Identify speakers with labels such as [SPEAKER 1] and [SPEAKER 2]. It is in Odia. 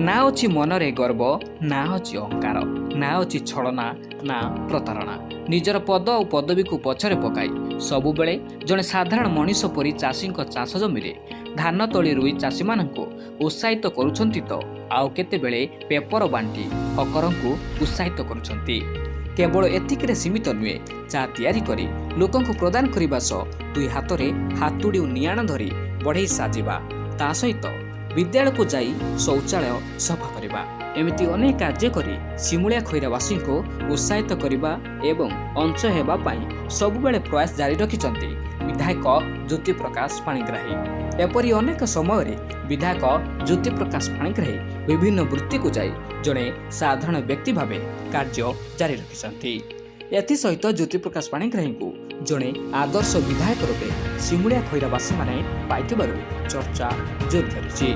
[SPEAKER 1] ନା ଅଛି ମନରେ ଗର୍ବ, ନା ଅଛି ଅହଙ୍କାର, ନା ଅଛି ଛଳନା, ନା ପ୍ରତାରଣା। ନିଜର ପଦ ଓ ପଦବୀକୁ ପଛରେ ପକାଇ ସବୁବେଳେ ଜଣେ ସାଧାରଣ ମଣିଷ ପରି ଚାଷୀଙ୍କ ଚାଷ ଜମିରେ ଧାନ ତଳି ରୋଇ ଚାଷୀମାନଙ୍କୁ ଉତ୍ସାହିତ କରୁଛନ୍ତି ତ ଆଉ କେତେବେଳେ ପେପର ବାଣ୍ଟି ହକରଙ୍କୁ ଉତ୍ସାହିତ କରୁଛନ୍ତି। କେବଳ ଏତିକିରେ ସୀମିତ ନୁହେଁ, ଚା ତିଆରି କରି ଲୋକଙ୍କୁ ପ୍ରଦାନ କରିବା ସହ ଦୁଇ ହାତରେ ହାତୁଡ଼ି ଓ ନିଆଣ ଧରି ବଢ଼େଇ ସାଜିବା, ତା ସହିତ ବିଦ୍ୟାଳୟକୁ ଯାଇ ଶୌଚାଳୟ ସଫା କରିବା, ଏମିତି ଅନେକ କାର୍ଯ୍ୟ କରି ସିମୁଳିଆ ଖଇରାବାସୀଙ୍କୁ ଉତ୍ସାହିତ କରିବା ଏବଂ ଅଂଶ ହେବା ପାଇଁ ସବୁବେଳେ ପ୍ରୟାସ ଜାରି ରଖିଛନ୍ତି ବିଧାୟକ ଜ୍ୟୋତିପ୍ରକାଶ ପାଣିଗ୍ରାହୀ। ଏପରି ଅନେକ ସମୟରେ ବିଧାୟକ ଜ୍ୟୋତିପ୍ରକାଶ ପାଣିଗ୍ରାହୀ ବିଭିନ୍ନ ବୃତ୍ତିକୁ ଯାଇ ଜଣେ ସାଧାରଣ ବ୍ୟକ୍ତି ଭାବେ କାର୍ଯ୍ୟ ଜାରି ରଖିଛନ୍ତି। ଏଥିସହିତ ଜ୍ୟୋତିପ୍ରକାଶ ପାଣିଗ୍ରାହୀଙ୍କୁ ଜଣେ ଆଦର୍ଶ ବିଧାୟକ ରୂପେ ସିମୁଳିଆ ଖଇରାବାସୀମାନେ ପାଇଥିବାରୁ ଚର୍ଚ୍ଚା ଜୋର ଧରିଛି।